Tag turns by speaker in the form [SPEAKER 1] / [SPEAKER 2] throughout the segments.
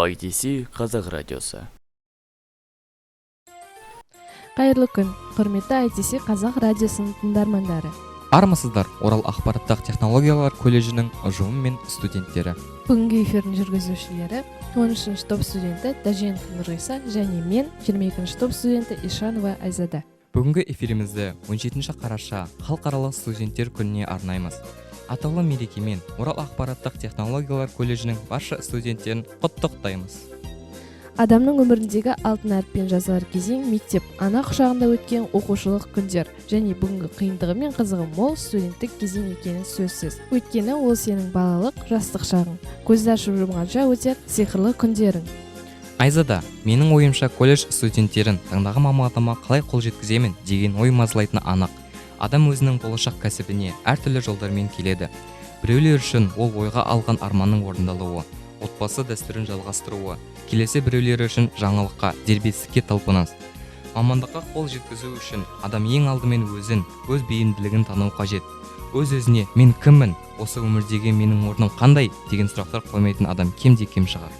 [SPEAKER 1] ITC Қазақ радиосы.
[SPEAKER 2] Қайырлы күн, құрметті ITC Қазақ радиосының тыңдармандары!
[SPEAKER 3] Армысыздар, Орал ақпараттық технологиялар колледжінің ұжымы мен студенттері!
[SPEAKER 2] Бүгінгі эфирдің жүргізушілері 13 топ студенті Тәженов Нұрғиса және мен, 22 топ студенті Ишанова Айзада.
[SPEAKER 3] Бүгінгі эфирімізді 17 қараша, Халықаралық студенттер күніне арнаймыз. Атаулы мерекемен Орал ақпараттық технологиялар колледжінің барша студенттерін құттықтаймыз!
[SPEAKER 2] Адамның өміріндегі алтын әріппен жазылар кезең – мектеп, ана құшағында өткен оқушылық күндер және бүгінгі қиындығы мен қызығы мол студенттік кезең екені сөзсіз. Өйткені ол сенің балалық, жастық шағың, көзді ашып жұмғанша өтер сиқырлы күндерің.
[SPEAKER 3] Айзада, менің ойымша, колледж студенттерін таңдаған мамандығыма қалай қол жеткіземін деген ой мазалайтыны анық. Адам өзінің болашақ кәсібіне әртүрлі жолдармен келеді. Біреулер үшін ол ойға алған арманның орындалуы, отбасы дәстүрін жалғастыруы, келесі біреулері үшін жаңалыққа, дербестікке талпыныс. Мамандыққа қол жеткізу үшін адам ең алдымен өзін, өз бейімділігін тану қажет. Өз өзіне «Мен кіммін? Осы өмірдегі менің орным қандай?» деген сұрақтар қоймайтын адам кемде кем шығар.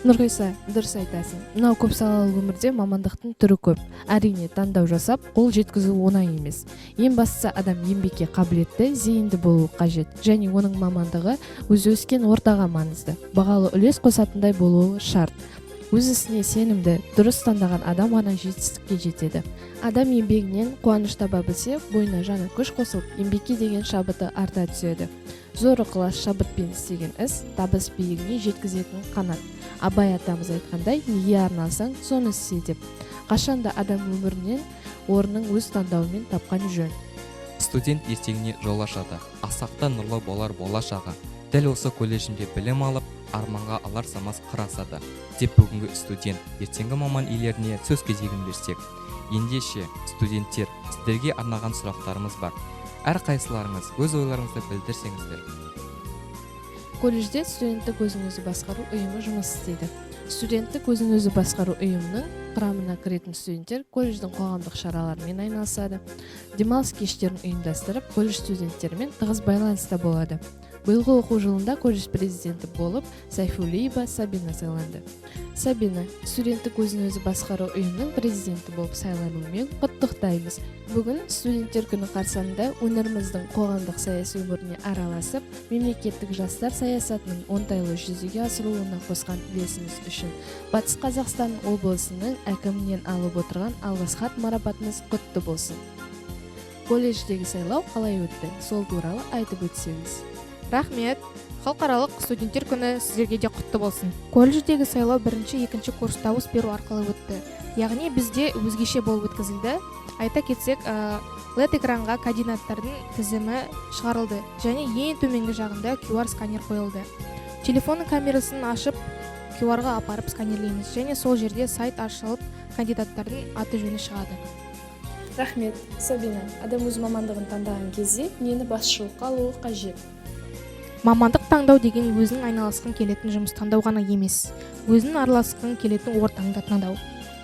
[SPEAKER 2] Нұрғиса, дұрыс айтасың. Мынау көпсалалы өмірде мамандықтың түрі көп. Әрине, таңдау жасап, қол жеткізу оңай емес. Ең бастысы, адам еңбекке қабілетті, зейінді болуы қажет және оның мамандығы өзі өскен ортаға маңызды, бағалы үлес қосатындай болуы шарт. Өз ісіне сенімді, дұрыс таңдаған адам ғана жетістікке жетеді. Адам еңбегінен қуаныш таба білсе, бойына жаңа күш қосылып, еңбекке деген шабыты арта түседі. Зор ықылас, шабытпен істеген іс – табыс биігіне жеткізетін қанат. Абай атамыз айтқандай, «Неге арналсаң, соны істе» деп. Қашанда адам өмірінен орнын өз таңдауымен тапқан жөн.
[SPEAKER 3] Студент ертеңіне жол ашады, асақта нұрлы болар болашағы. Дәл осы колледжінде білім алып, арманға алар самас қыр асады деп, бүгінгі студент, ертеңгі маман иелеріне сөз кезегін берсек. Ендеше, студенттер, сіздерге арнаған сұрақтарымыз бар. Әрқайсыларыңыз өз ойларыңызды білдірсеңіздер.
[SPEAKER 2] Колледжде студенттік өзін өзі басқару ұйымы жұмыс істейді. Студенттік өзін өзі басқару ұйымының құрамына кіретін студенттер колледждің қоғамдық шараларымен айналысады, демалыс кештерін ұйымдастырып, колледж студенттерімен тығыз байланыста болады. Биылғы оқу жылында колледж президенті болып Сайфулиева Сабина сайланды. Сабина, студенттік өзін өзі басқару ұйымының президенті болып сайлануымен құттықтаймыз! Бүгін, Студенттер күні қарсаңында, өңіріміздің қоғамдық саяси өміріне араласып, мемлекеттік жастар саясатының оңтайлы жүзеге асырылуына қосқан үлесіңіз үшін Батыс Қазақстан облысының әкімінен алып отырған алғыс хат марапатыңыз құтты болсын! Колледждегі сайлау қалай өтті, сол туралы айтып өтсеңіз.
[SPEAKER 4] Рахмет! Халықаралық студенттер күні сіздерге де құтты болсын! Колледждегі сайлау бірінші, екінші курс дауыс беру арқылы өтті, яғни бізде өзгеше болып өткізілді. Айта кетсек, LED экранға кандидаттардың тізімі шығарылды және ең төменгі жағында QR сканер қойылды. Телефонның камерасын ашып, QR-ға апарып сканерлейміз және сол жерде сайт ашылып, кандидаттардың аты жөні шығады.
[SPEAKER 5] Рахмет, Сабина. Адам өз мамандығын таңдаған кезде нені басшылыққа алуы қажет?
[SPEAKER 4] Мамандық таңдау деген өзің айналысқың келетін жұмыс таңдау ғана емес, өзің араласқың келетін ортаңды таңдау.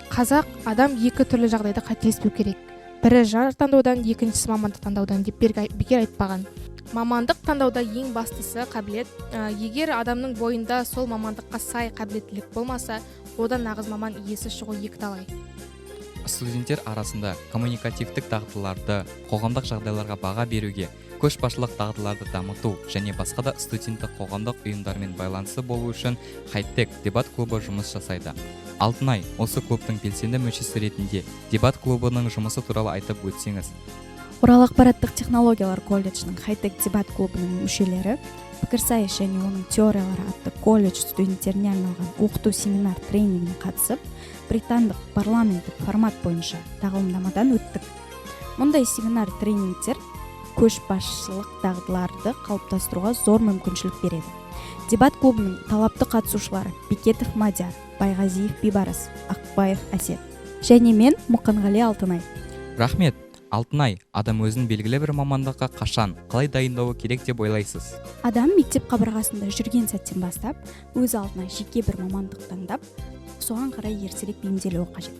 [SPEAKER 4] Қазақ «Адам екі түрлі жағдайда қателеспеу керек: бірі жар таңдаудан, екіншісі мамандық таңдаудан» деп бекер айтпаған. Мамандық таңдауда ең бастысы – қабілет. Егер адамның бойында сол мамандыққа сай қабілеттілік болмаса, одан нағыз маман иесі шығу екіталай.
[SPEAKER 3] Студенттер арасында коммуникативтік дағдыларды, қоғамдық жағдайларға баға беруге, көшбасшылық дағдыларды дамыту және басқа да студенттік қоғамдық ұйымдармен байланысы болу үшін «Хайтек» дебат клубы жұмыс жасайды. Алтынай, осы клубтың белсенді мүшесі ретінде дебат клубының жұмысы туралы айтып өтсеңіз.
[SPEAKER 6] Орал ақпараттық технологиялар колледжінің «Хайтек» дебат клубының мүшелері «Пікірсайыс және оның теориялары» атты колледж студенттеріне арналған оқыту семинар тренингіне қатысып, британдық парламенттік формат бойынша тағылымдамадан өттік. Мұндай семинар тренингтер көшбасшылық дағдыларды қалыптастыруға зор мүмкіншілік береді. Дебат клубының талапты қатысушылары Бекетов Мадияр, Байғазиев Бейбарыс, Ақбаев Әсет және мен, Мұқанғали Алтынай.
[SPEAKER 3] Рахмет, Алтынай. Адам өзін белгілі бір мамандыққа қашан, қалай дайындауы керек деп ойлайсыз?
[SPEAKER 6] Адам мектеп қабырғасында жүрген сәттен бастап өз алдына жеке бір мамандық таңдап, соған қарай ертерек бейімделуі қажет.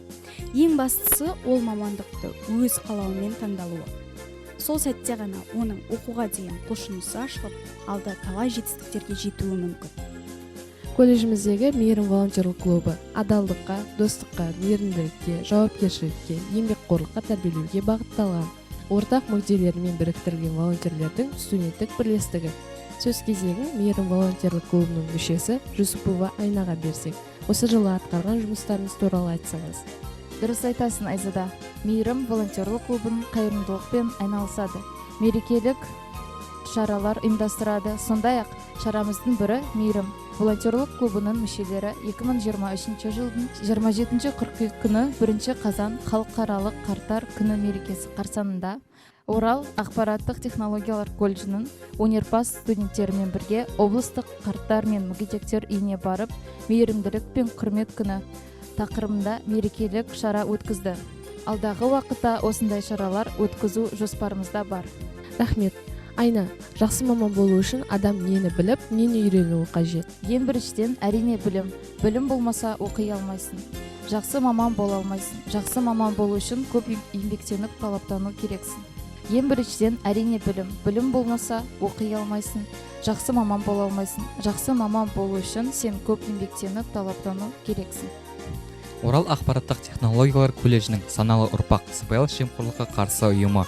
[SPEAKER 6] Ең бастысы, ол мамандықты өз қалауымен таңдалуы. Сол сәтте ғана оның оқуға деген құлшынысы ашылып, алда талай жетістіктерге жетуі мүмкін.
[SPEAKER 2] Колледжіміздегі «Мейірім» волонтерлік клубы адалдыққа, достыққа, мейірімділікке, жауапкершілікке, еңбекқорлыққа тәрбиелеуге бағытталған ортақ мүдделерімен біріктірілген волонтерлердің студенттік бірлестігі. Сөз кезегін «Мейірім» волонтерлік клубының мүшесі Жүсіпова Айнаға берсек, осы жылы атқарған жұмыстарыңыз туралы айтсаңыз.
[SPEAKER 7] Дұрыс айтасың, Айзада. «Мейірім» волонтерлік клубын қайырымдылықпен айналысады, мерекелік шаралар ұйымдастырады. Сондай ақ шарамыздың бірі: «Мейірім» волонтерлік клубының мүшелері 2023 жылдың 27 қыркүйек күні, 1 қазан, халықаралық қарттар күні мерекесі қарсаңында Орал ақпараттық технологиялар колледжінің өнерпаз студенттерімен бірге облыстық қарттар мен мүгедектер үйіне барып, «Мейірімділік пен құрмет күні» тақырыбында мерекелік шара өткізді. Алдағы уақытта осындай шаралар өткізу жоспарымызда бар.
[SPEAKER 2] Рахмет, Айна. Жақсы маман болу үшін адам нені біліп, нені үйренуі қажет?
[SPEAKER 7] Ең біріншіден, әрине, білім. Білім болмаса, оқи алмайсың, жақсы маман бола алмайсың. Жақсы маман болу үшін көп еңбектеніп, талаптану керексің. Ең біріншіден, әрине, білім. Білім болмаса, оқи алмайсың, жақсы маман бола алмайсың. Жақсы маман болу үшін сен көп еңбектеніп, талаптану керексің.
[SPEAKER 3] Орал ақпараттық технологиялар колледжінің «Саналы ұрпақ» сыбайлас жемқорлыққа қарсы ұйымы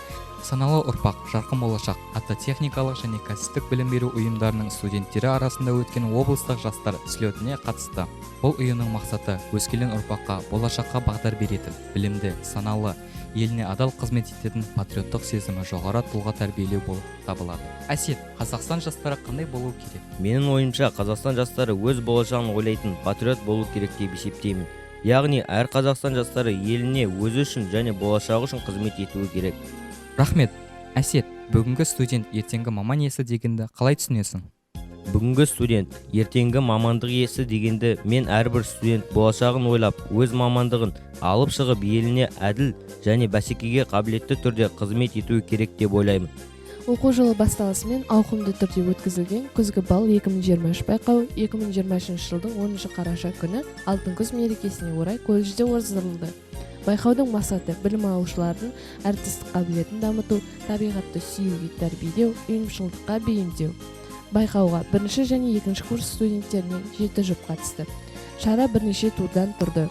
[SPEAKER 3] «Саналы ұрпақ – жарқын болашақ» атты техникалық және кәсіптік білім беру ұйымдарының студенттері арасында өткен облыстық жастар слетіне қатысты. Бұл ұйымның мақсаты – өскелең ұрпаққа болашаққа бағдар беретін, білімді, саналы, еліне адал қызмет ететін, патриоттық сезімі жоғары тұлға тәрбиелеу болып табылады. Әсет, Қазақстан жастары қандай болуы керек?
[SPEAKER 8] Менің ойымша, Қазақстан жастары өз болашағын ойлайтын патриот болу керек деп есептеймін. Яғни әр Қазақстан жастары еліне өзі үшін және болашағы үшін қызмет етуі керек.
[SPEAKER 3] Рахмет, Әсет. Бүгінгі студент – ертеңгі маман иесі дегенді қалай түсінесің?
[SPEAKER 8] Бүгінгі студент – ертеңгі мамандық иесі дегенді мен әрбір студент болашағын ойлап, өз мамандығын алып шығып, еліне әділ және бәсекеге қабілетті түрде қызмет етуі керек деп ойлаймын.
[SPEAKER 2] Оқу жылы басталысымен ауқымды түрде өткізілген «Күзгі бал 2023» байқауы 2023 жылдың 10 қараша күні, алтын күз мерекесіне орай колледжде оздырылды. Байқаудың мақсаты – білім алушылардың әртістік қабілетін дамыту, табиғатты сүюге тәрбиелеу, ұйымшылдыққа бейімдеу. Байқауға бірінші және екінші курс студенттерінен жеті жұп қатысты. Шара бірнеше турдан тұрды.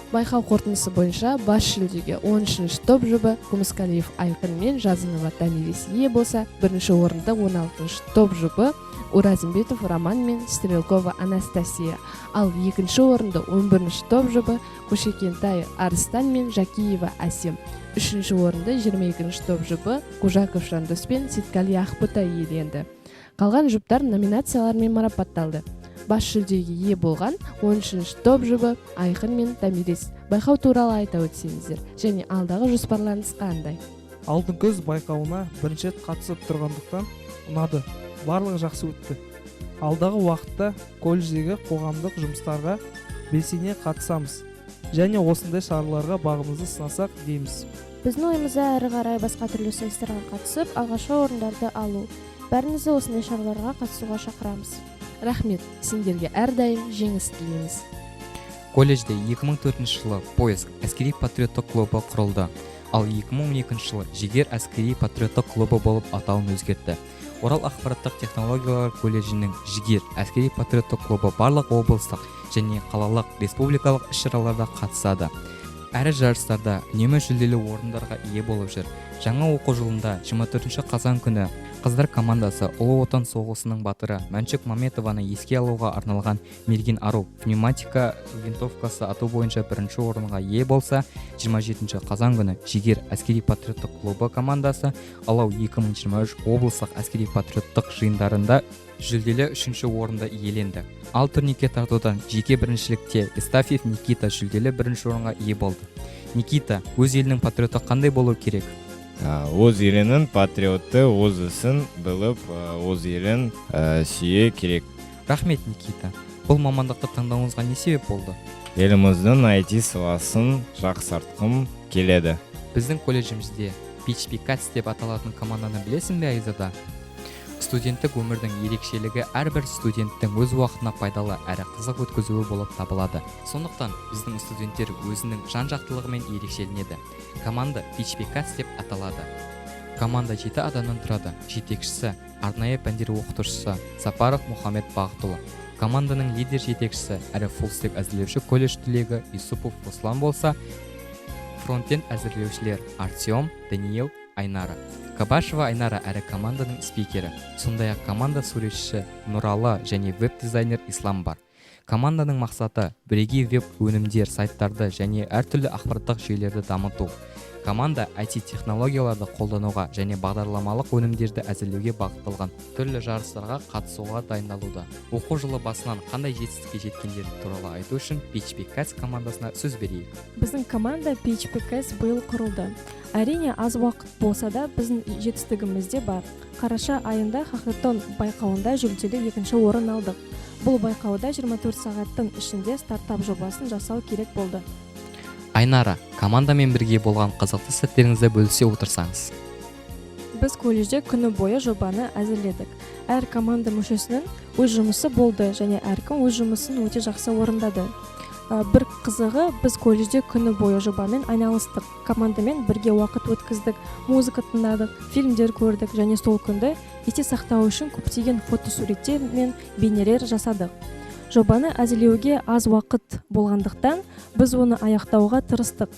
[SPEAKER 2] Байқау қорытындысы бойынша бас жүлдеге 13 топ жұбы Күмісқалиев Айқын мен Жазынова Томирис ие болса, бірінші орынды 16 топ жұбы Уразымбетов Роман мен Стрелкова Анастасия, ал екінші орынды 11 топ жұбы Көшекентай Арыстан мен Жакиева Әсем, үшінші орынды 22 топ жұбы Кужаков Жандос пен Сейткали Ақбота иеленді. Қалған жұптар номинациялармен марапатталды. Бас жүлдеге ие болған 13 топ жұбы Айқын мен Томирис, байқау туралы айта өтсеңіздер және алдағы жоспарларыңыз қандай?
[SPEAKER 9] «Алтын күз» байқауына бірінші рет қатысып тұрғандықтан, ұнады, барлығы жақсы өтті. Алдағы уақытта колледждегі қоғамдық жұмыстарға белсене қатысамыз және осындай шараларға бағымызды сынасақ дейміз.
[SPEAKER 10] Біздің ойымызда әрі қарай басқа түрлі сайыстарға қатысып, алғашқы орындарды алу. Бәріңізді осындай шараларға қатысуға шақырамыз.
[SPEAKER 2] Рахмет сендерге, әрдайым жеңіс тілейміз.
[SPEAKER 3] Колледжде 2004 жылы «Поиск» әскери патриоттық клубы құрылды, ал 2012 жылы «Жігер» әскери патриоттық клубы болып атауын өзгертті. Орал ақпараттық технологиялар колледжінің «Жігер» әскери патриоттық клубы барлық облыстық және қалалық, республикалық іс-шараларда қатысады әрі жарыстарда үнемі жүлделі орындарға ие болып жүр. Жаңа оқу жылында 24 қазан күні қыздар командасы Ұлы Отан соғысының батыры Мәншүк Маметованы еске алуға арналған «Мерген ару» пневматика винтовкасы ату бойынша бірінші орынға ие болса, 27 қазан күні «Жігер» әскери патриоттық клубы командасы «Алау 2023» облыстық әскери патриоттық жиындарында жүлделі үшінші орынды иеленді. Ал турникке тартудан жеке біріншілікте Естафьев Никита жүлделі бірінші орынға ие болды. Никита, өз елінің патриоты қандай болу керек?
[SPEAKER 11] Өз елінің патриоты өз ісін біліп, өз елін сүйе керек.
[SPEAKER 3] Рахмет, Никита. Бұл мамандықты таңдауыңызға не себеп болды?
[SPEAKER 11] Еліміздің IT саласын жақсартқым келеді.
[SPEAKER 3] Біздің колледжімізде PHP Cats деп аталатын команданы білесің бе, Айзада? Студенттік өмірдің ерекшелігі әрбір студенттің өз уақытына пайдалы әрі қызық өткізуі болып табылады. Сондықтан біздің студенттер өзінің жан жақтылығымен ерекшеленеді. Команда PHP Cats деп аталады. Команда 7 адамнан тұрады. Жетекшісі арнайы пәндер оқытушысы Сапаров Мұхаммед Бағытұлы. Команданың лидер жетекшісі әрі full-stack әзірлеуші колледж түлегі Юсупов Руслан болса, фронтенд әзірлеушілер Артем, Даниил, Айнара. Кабашева Айнара әрі команданың спикері. Сондай-ақ команда суретшісі Нұралы және веб-дизайнер Ислам бар. Команданың мақсаты бірегей веб өнімдер, сайттарды және әртүрлі ақпараттық жүйелерді дамыту. Команда IT технологияларды қолдануға және бағдарламалық өнімдерді әзірлеуге бағытталған түрлі жарыстарға қатысуға дайындалуда. Оқу жылы басынан қандай жетістікке жеткендері туралы айту үшін PHP Cats командасына сөз берейік.
[SPEAKER 12] Біздің команда PHP Cats биыл құрылды. Әрине, аз уақыт болса да, біздің жетістігіміз де бар. Қараша айында хакатон байқауында жүлделі екінші орын алдық. Бұл байқауда 24 сағаттың ішінде стартап жобасын жасау керек болды.
[SPEAKER 3] Айнара, командамен бірге болған қызықты сәттеріңізді бөлісе отырсаңыз.
[SPEAKER 12] Біз колледжде күні бойы жобаны әзірледік. Әр команда мүшесінің өз жұмысы болды және әркім өз жұмысын өте жақсы орындады. Бір қызығы, біз колледжде күні бойы жобамен айналыстық. Командамен бірге уақыт өткіздік, музыка тыңдадық, фильмдер көрдік және сол күнді есте сақтау үшін көптеген фотосуреттер мен бейнелер жасадық. Жобаны әзірлеуге аз уақыт болғандықтан, біз оны аяқтауға тырыстық.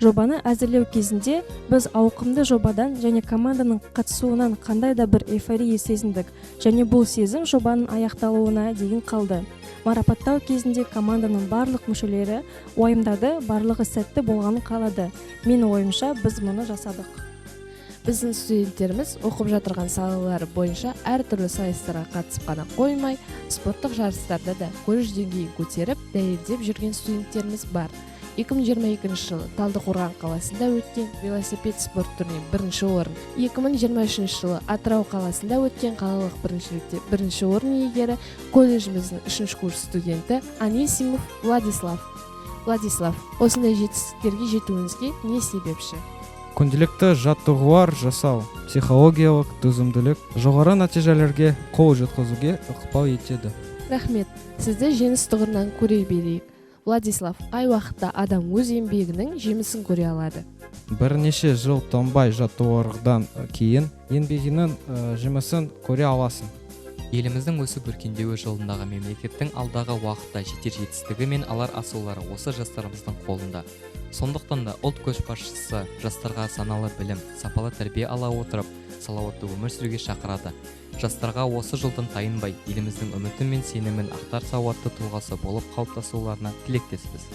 [SPEAKER 12] Жобаны әзірлеу кезінде біз ауқымды жобадан және команданың қатысуынан қандай да бір эйфория сезіндік және бұл сезім жобаның аяқталуына дейін қалды. Марапаттау кезінде команданың барлық мүшелері уайымдады, барлығы сәтті болғанын қалады. Менің ойымша, біз мұны жасадық.
[SPEAKER 2] Біздің студенттеріміз оқып жатырған салалары бойынша әртүрлі сайыстарға қатысып қана қоймай, спорттық жарыстарда да колледж деңгейін көтеріп, дәлелдеп жүрген студенттеріміз бар. 2022 жылы Талдықорған қаласында өткен велосипед спорт түрінен бірінші орын, 2023 жылы Атырау қаласында өткен қалалық біріншілікте бірінші орын иегері колледжіміздің үшінші курс студенті Анисимов Владислав. Владислав, осындай жетістіктерге жетуіңізге не себепші?
[SPEAKER 13] Күнделікті жаттығулар жасау, психологиялық төзімділік жоғары нәтижелерге қол жеткізуге ықпал етеді.
[SPEAKER 2] Рахмет. Сізді жеңіс тұғырынан көре берейік. Владислав, қай уақытта адам өз еңбегінің жемісін көре алады?
[SPEAKER 13] Бірнеше жыл тынбай жаттығулардан кейін еңбегінің жемісін көре аласың.
[SPEAKER 3] Еліміздің өсіп өркендеуі жолындағы мемлекеттің алдағы уақытта жетер жетістігі мен алар асулары осы жастарымыздың қолында. Сондықтан да ұлт көшбасшысы жастарға саналы білім, сапалы тәрбие ала отырып, салауатты өмір сүруге шақырады. Жастарға осы жолдан тайынбай, еліміздің үміті мен сенімін ақтар сауатты тұлғасы болып қалыптасуларына тілектеспіз.